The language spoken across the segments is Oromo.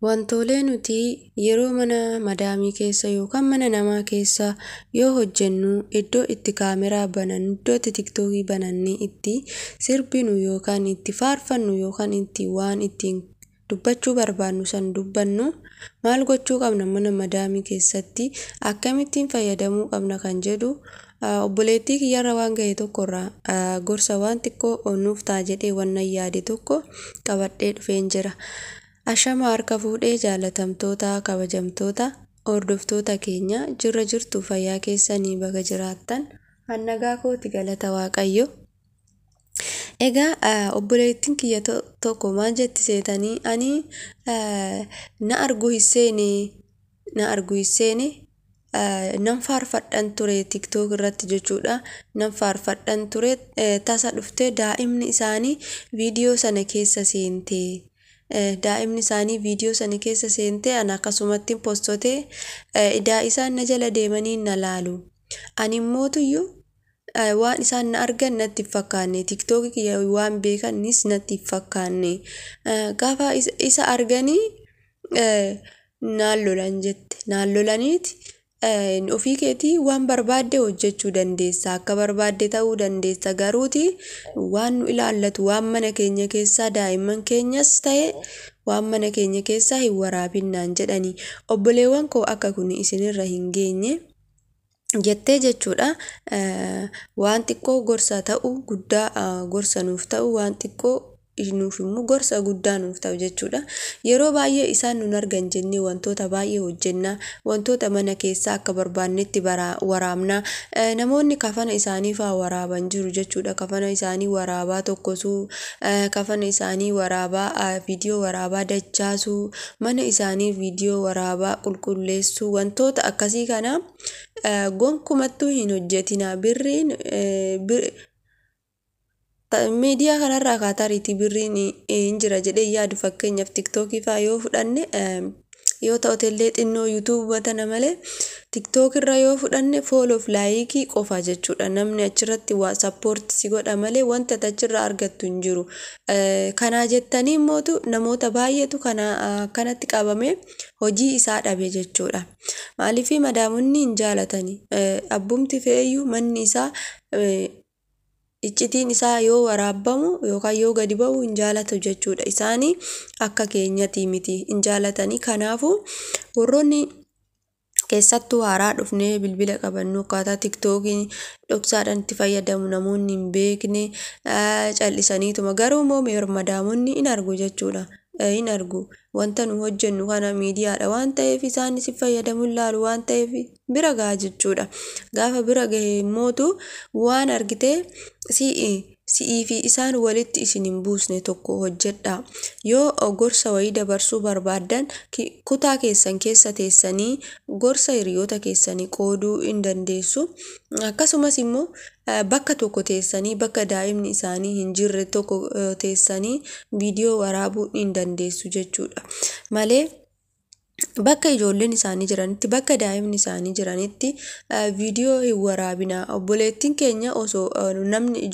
Wantoolee nuti yeroo mana madaamii keessa yookaan mana namaa keessa yoo hojjennu iddoo itti kaameraa banannu, iddoo itti tiktookii banannee itti sirbinu yookaan itti faarfannu yookaan itti waan ittiin dubbachuu barbaannu san dubbannu, maal gochuu qabna, mana madaamii keessatti akkamittiin fayyadamuu qabna kan jedhu obboleettii kiyyarra waan gahe tokkorraa gorsa waan xiqqoo nuuf ta'a jedhee wannan yaade tokko qabadhee dhufeen jira. Ashama harka fuudhee, jaalatamtoota, kabajamtoota hordoftoota keenya, jirra jirtu? Fayyaa keessanii? Baga jiraattan. Hannagaa kooti, galata Waaqayyo. Egaa obboleettiin kiyya tokko maal jetti seetanii? Ani na argu hisseene, na argu hisseene, nan faarfadhan ture TikTok irratti jechuudha. Nan faarfadhan ture, tasa dhuftee daa'imni isaanii viidiyoo sana keessa seente. Daa'imni isaanii viidiyoo sana keessa seentee, ana akkasumatti postotee idaa isaan na jala deemanii na laalu. Ani immootuyyuu waan isaan na argan natti hin fakkaanne, tiktookii kiyya waan beekanis natti hin fakkaanne, gaafa isa arganii naan lolan jette. Naan lolaniiti, ofii keetii waan barbaadde hojjechuu dandeessa, akka barbaadde ta'uu dandeessa, garuuti waan nu ilaallatu, waan mana keenya keessaa, daa'imman keenyas ta'e, waan mana keenya keessaa hin waraabinnaan jedhanii. Obboleewwan koo, akka kun isinirra hin geenye jettee jechuudha. Waan xiqqoo gorsa ta'u, guddaa gorsa nuuf ta'u, waan xiqqoo nuuf immoo gorsa guddaa nuuf ta'u jechuudha. Yeroo baay'ee isaan nun argan jennee wantoota baay'ee hojjenna. Wantoota mana keessaa akka barbaannetti waraabna. Namoonni kafana isaanii fa'aa waraaban jiru jechuudha. Kafana isaanii waraabaa tokkosuu, kafana isaanii waraabaa viidiyoo waraabaa dachaasuu, mana isaanii viidiyoo waraabaa qulqulleessuu, wantoota akkasii kana gonkumattuu hin hojjetina. Birriin miidiyaa kanarraa kaatariitii birriin hin jira jedhee yaadu, fakkeenyaaf tiktookii fa'aa yoo fudhanne, yoo ta'utellee xinnoo yuutuubii tana malee, tiktook irra yoo fudhanne follow fi like qofa jechuudha. Namni achirratti waa support si godha malee wanta achirraa argattu hin jiru. Kanaa jettanii immootu namoota baay'eetu kana akkanatti qabamee hojii isaa dhabe jechuudha. Maaliif? Madaamonni hin jaalatani. Abbumti fe'eyyuu manni isaa iccitiin isaa yoo waraabbamu yookaan yoo gadi ba'u hin jaalatu jechuudha. Isaanii akka keenyati miti, hin jaalatanii. Kanaafuu warroonni keessattuu haaraa dhufnee bilbila qabannu, akkaataa tiktookiin dhoksaadhaan itti fayyadamu namoonni hin beekne cal'isaniituma, garuu immoo madaamonni hin argu jechuudha. Hin argu wanta nu hojjennu kana, miidiyaadha waan ta'eef isaanis fayyadamu ilaalu waan ta'eef bira gaha jechuudha. Gaafa bira gahe immootu waan argitee si'ii fi isaan walitti isin hin buusne tokko hojjedha. Yoo gorsa wayii dabarsuu barbaaddan, kutaa keessan keessa teessanii gorsa hiriyoota keessanii qooduu hin dandeessu. Akkasumas immoo bakka tokko teessanii, bakka daa'imni isaanii hin jirre tokko teessanii viidiyoo waraabuu hin dandeessu jechuudha. Malee bakka ijoolleen isaanii jiranitti, bakka daa'imni isaanii jiranitti viidiyoo hin waraabina. Obboleettiin keenya osoo namni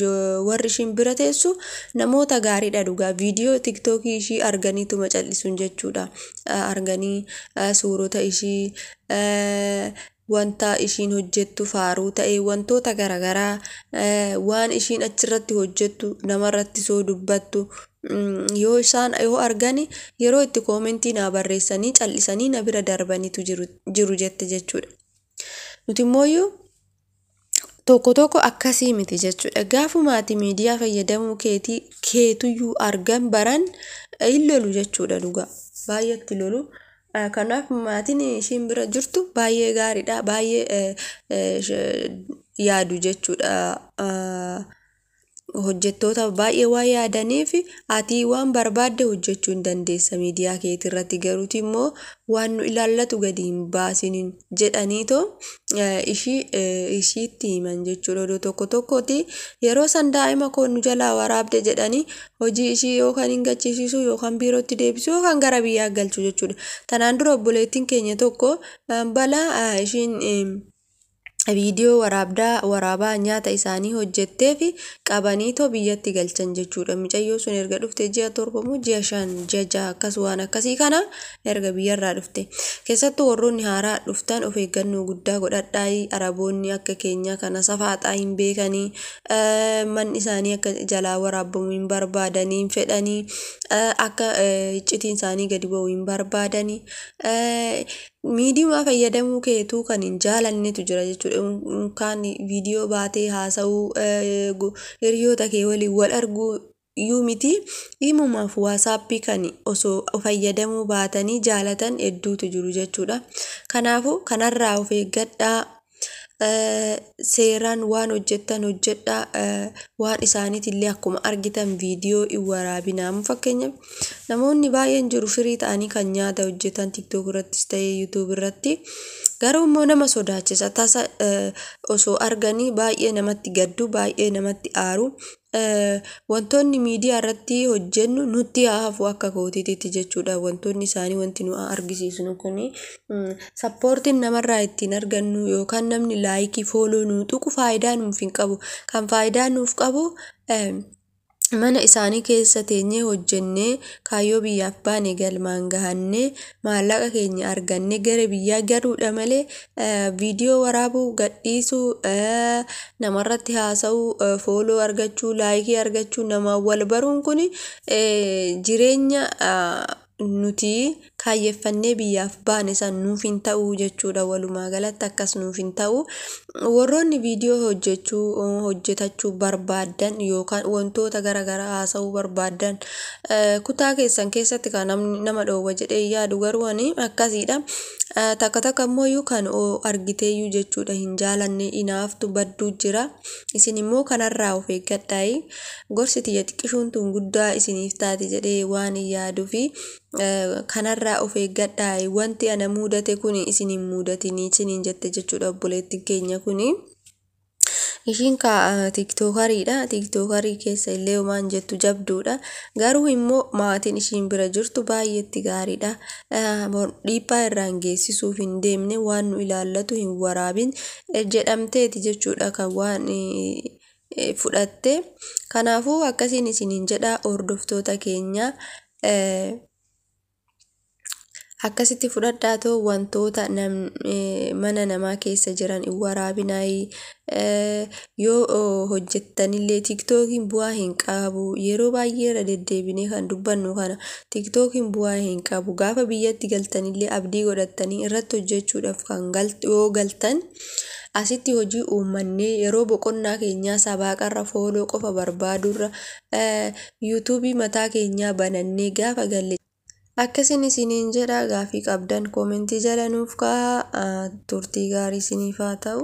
warri ishiin bira teessu namoota gaariidha dhugaa. Viidiyoo tiktookii ishii arganiituma cal'isuun jechuudha. Arganii suurota ishii, wanta ishiin hojjettu, faaruu ta'e, wantoota garaagaraa waan ishiin achirratti hojjettu, namarratti soo dubbattu yoo isaan yoo argani, yeroo itti comment naa barreessanii cal'isanii na bira darbaniitu jiru jette jechuudha. Nuti immooyyuu tokko tokko akkasii miti jechuudha. Gaafumaati miidiyaa fayyadamuu keetii keetuyyuu argan baran hin lolu jechuudha dhugaa. Baay'eetti lolu. Kanaaf maatiin ishiin bira jirtu baay'ee gaariidha. Baay'ee yaadu jechuudha. Hojjettoota baay'ee waan yaadaniif, ati waan barbaadde hojjechuu hin dandeessa miidiyaa keetii irratti, garuuti immoo waan nu ilaallatu gadi hin baasinin jedhaniitoo ishii ishiitti himan jechuudha. Odoo tokko tokkooti yeroo san daa'ima koo nu jalaa waraabde jedhanii hojii ishii yookaan hin gachiisiisu yookaan biirootti deebisu yookaan gara biyyaa galchu jechuudha. Tanaan dura obboleettiin keenya tokko balaa ishiin Viidiyoo waraabdaa waraabaa nyaata isaanii hojjettee fi qabaniitoo biyyatti galchan jechuudha. Mucayyoo sun erga dhufte ji'a 7 moo ji'a 5, ji'a 6 akkas waan akkasii kana erga biyyarraa dhufte. Keessattuu warroonni haaraa dhuftan of eeggannoo guddaa godhadhaa. Araboonni akka keenyaa kana safaaxaa hin beekanii, manni isaanii akka jalaa waraabbamu hin barbaadanii, hin fedhanii, akka iccitiin isaanii gadi ba'u hin barbaadanii. Miidiyaa fayyadamuu keetuu kan hin jaalannetu jira jechuudha. Kaan viidiyoo baatee haasa'uu, hiriyoota kee waliin wal arguu iyyuu miti, himumaaf WhatsAppii kan osoo fayyadamuu baatanii jaalatan hedduutu jiru jechuudha. Kanaafuu kanarraa of eeggadhaa. Seeraan waan hojjettan hojjedhaa. Waan isaaniitillee akkuma argitan viidiyoo hin waraabinaa. Fakkeenyaaf, namoonni baay'een jiru firii ta'anii kan nyaata hojjetan, TikTok irrattis ta'ee YouTube irratti. Garuu immoo nama sodaachisa. Tasa osoo arganii baay'ee namatti gaddu, baay'ee namatti aaru. Wantoonni miidiyaa irratti hojjennu nutti haa hafu akka kootiitti jechuudha. Wantoonni isaanii, wanti nu argisiisnu kuni, supportiin namarraa ittiin argannu yookaan namni like, follow nu tuqu faayidaa nuuf hin qabu. Kan faayidaa nuuf qabu mana isaanii keessa teenyee hojjennee, kaayyoo biyyaaf baane galmaan gahannee, maallaqa keenya argannee gara biyyaa galuudha malee, viidiyoo waraabuu, gadhiisuu, namarratti haasa'uu, follow argachuu, like argachuu, namaan wal baruun kun jireenya nuti kaayyeffannee biyyaaf baane san nuuf hin ta'u jechuudha. Walumaa galatti akkas nuuf hin ta'u. Warroonni viidiyoo hojjechuu hojjetachuu barbaaddan yookaan wantoota garaagaraa haasa'uu barbaaddan, kutaa keessan keessatti kan namni nama dhoowwa jedhee yaadu, garuu ani akkasiidha. Takka takka immoo kan argiteeyyuu jechuudha hin jaalanne, inaaftu badduu jira. Isin immoo kanarraa of eeggadhaa. Gorsi tiyya xiqqishuun tun guddaa isiniif taati jedhee waan hin yaaduufi kanarraa of eeggadhaa. Wanti ana mudate kun isin hin mudatinii isiniin jette jechuudha obboleettiin keenya kuni. Ishiin TikTokeriidha. TikTokerii keessa illee homaan jettu, jabduudha. Garuu immoo maatiin ishiin bira jirtu baay'eetti gaariidha. Dhiibbaa irraan geessisuuf hin deemne, waan nu ilaallatu hin waraabin jedhamteeti jechuudha kan waan fudhatte. Kanaafuu akkasiin isiniin jedha, hordoftoota keenya. Akkasitti fudhadhaa too, wantoota mana namaa keessa jiran hin waraabinaayi. Yoo hojjettanillee TikTokiin bu'aa hin qabu. Yeroo baay'ee irra deddeebinee kan dubbannu kana, TikTokiin bu'aa hin qabu. Gaafa biyyatti galtanillee abdii godhattanii irratti hojjechuudhaaf kan yoo galtan, asitti hojii uummannee yeroo boqonnaa keenyaa sabaaqarra follow qofa barbaadurra YouTubeii mataa keenyaa banannee gaafa galle. Akkasin isiniin jedha. Gaafii qabdan commentii jala nuuf kaa'aa. Turtii gaarii isiniif haa ta'u.